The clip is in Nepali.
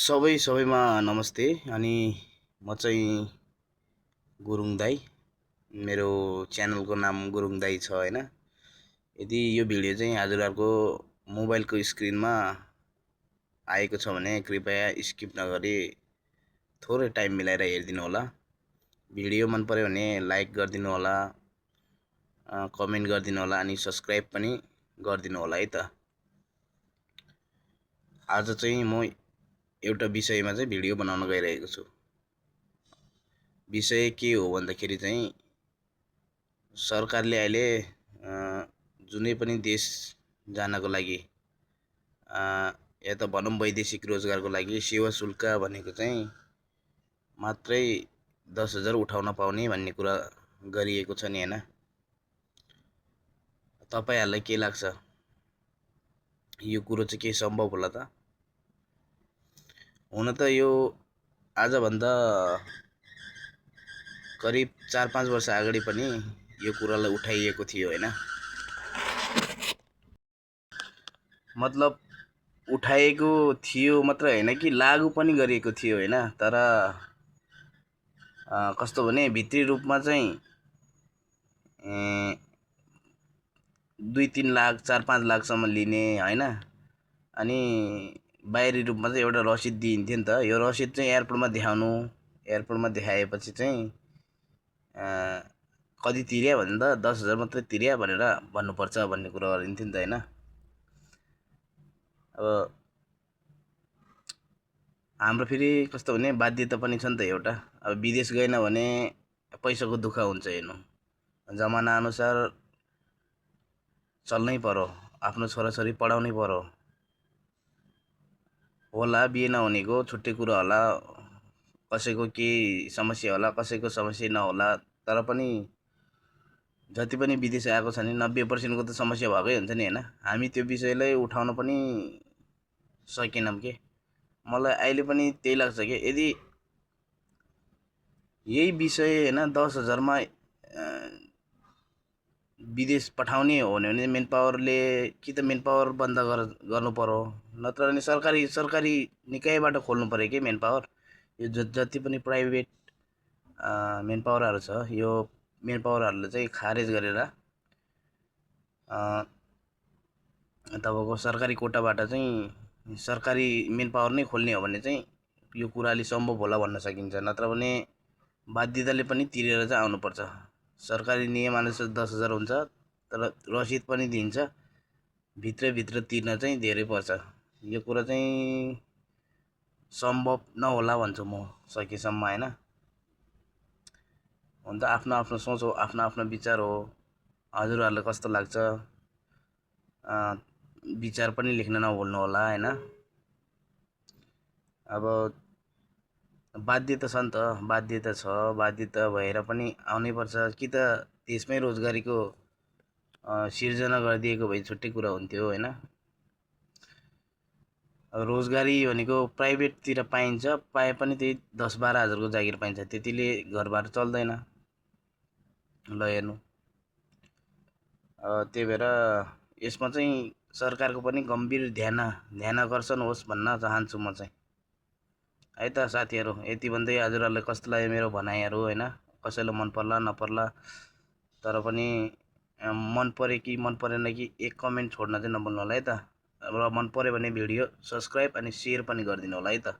सबैमा नमस्ते। अनि म चाहिँ गुरुङ दाई। मेरो च्यानलको नाम गुरुङ दाई छ हैन। यदि यो भिडियो चाहिँ हजुरहरुको मोबाइलको स्क्रिनमा आएको छ भने कृपया स्किप नगरी थोरै टाइम मिलाएर हेरिदिनु होला। भिडियो मन पर्यो भने लाइक गरिदिनु होला, कमेन्ट गरिदिनु होला अनि सब्स्क्राइब पनि गरिदिनु होला है त। आज चाहिँ म एउटा विषयमा चाहिँ भिडियो बनाउन गइरहेको छु। विषय के हो भन्दाखेरि चाहिँ सरकारले अहिले जुनै पनि देश जानको लागि या त भनौँ वैदेशिक रोजगारको लागि सेवा शुल्क भनेको चाहिँ मात्रै 10,000 उठाउन पाउने भन्ने कुरा गरिएको छ नि हैन। तपाईहरुलाई के लाग्छ, यो कुरो चाहिँ के सम्भव होला त? हुन त यो आजभन्दा करिब 4-5 वर्ष अगाडि पनि यो कुरालाई उठाइएको थियो हैन। मतलब उठाएको थियो मात्र हैन कि लागू पनि गरिएको थियो हैन। तर कस्तो भने भित्री रूपमा चाहिँ 2-3 लाख 4-5 लाख सम्म लिने हैन। अनि बाहिरी रूपमा चाहिँ एउटा रसिद दिइन्थ्यो नि त। यो रसिद चाहिँ एयरपोर्टमा देखाउनु, एयरपोर्टमा देखाएपछि चाहिँ कति तिर्या भन्दा 10,000 मात्रै तिर्या भनेर भन्नुपर्छ भन्ने कुरा गरिन्थ्यो नि त हैन। अब हाम्रो फेरि कस्तो भने बाध्यता पनि छ नि त एउटा। अब विदेश गएन भने पैसाको दुःख हुन्छ हेर्नु। जमाना अनुसार चल्नै पर्यो, आफ्नो छोराछोरी पढाउनै पर्यो होला। बिहे नहुनेको छुट्टै कुरा होला, कसैको के समस्या होला, कसैको समस्या नहोला। तर पनि जति पनि विदेश आएको छ नि 90% को त समस्या भएकै हुन्छ नि हैन। हामी त्यो विषयलाई उठाउन पनि सकेनौं के। मलाई अहिले पनि त्यही लाग्छ के, यदि यही विषय हैन 10,000 मा विदेश पठाउने हो भने मेन पावरले कि त मेन पावर बन्द गर्नु पर्यो, नत्र भने सरकारी निकायबाट खोल्नु पर्यो के मेन पावर। यो जति पनि प्राइभेट मेन पावरहरु छ, यो मेन पावरहरुले चाहिँ खारेज गरेर तपाईको सरकारी कोटाबाट चाहिँ सरकारी मेन पावर नै खोल्ने हो भने चाहिँ यो कुरा अलि सम्भव होला भन्न सकिन्छ। नत्र भने बाध्यताले पनि तिरेर चाहिँ आउनुपर्छ। सरकारी नियम अनुसार 10,000 हुन्छ, तर रसिद पनि दिन्छ, भित्र तिर्न चाहिँ धेरै पर्छ। यो कुरा चाहिँ सम्भव नहोला भन्छु म सकेसम्म हैन। हुन त आफ्नो आफ्नो सोच हो, आफ्नो आफ्नो विचार हो। हजुरहरुलाई कस्तो लाग्छ विचार पनि लेख्न नभुल्नु होला हैन। अब बाध्यता छ नि त, बाध्यता भएर पनि आउनै पर्छ। कि त देशमै रोजगारीको सिर्जना गरिदिएको भए छुट्टै कुरा हुन्थ्यो हैन। अब रोजगारी भनेको प्राइभेटतिर पाइन्छ, पाए पनि त्यही 10-12 हजारको जागिर पाइन्छ, त्यतिले घरबार चल्दैन। ल हेर्नु, त्यही भएर यसमा चाहिँ सरकारको पनि गम्भीर ध्यानकर्षण होस् भन्न चाहन्छु म चाहिँ है त साथीहरु। यति भन्दै हजुरहरुलाई कस्तो लाग्यो मेरो भनाइहरु हैन। कसैलाई मन पर्ला नपर्ला, तर पनि मन पर्यो कि मन परेन कि एक कमेन्ट छोड्न चाहिँ नभुल्नु होला है त। र मन पर्यो भने भिडियो सब्स्क्राइब अनि शेयर पनि गरिदिनु होला है त।